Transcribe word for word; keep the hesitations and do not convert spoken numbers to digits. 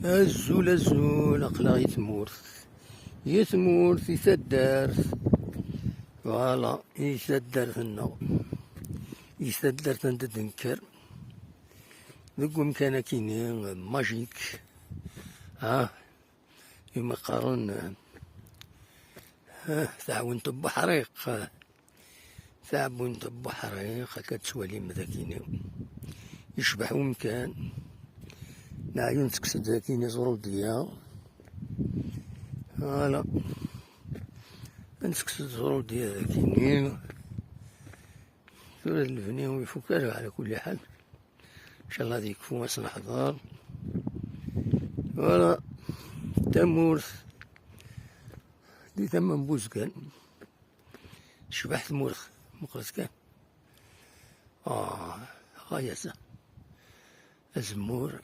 Azul, azul, aql-aɣ i tmurt. I tmurt, i taddart. Voilà, i taddart-nneɣ. I taddart anda d-nekker. Deg umkan akini, magique. Ah, imi qqaren, ah, taɛwint n uḥriq. Taɛwint n uḥriq, akka tettwalim dagini. Yecbeḥ umkan. Neɛyu nettekkes-d dagini ẓrudya. Voilà. Nettekkes-d ẓrudya dagini. Tura d lebni ur ifuk ara, ɛla kulli ḥal. Incallah ad yekfu ass n ḥḍer. Voilà. Tamurt. Di tama n Buzgan. Tecbeḥ tmurt. Meqqret kan. Ah, ɣaya-s. Azemmur.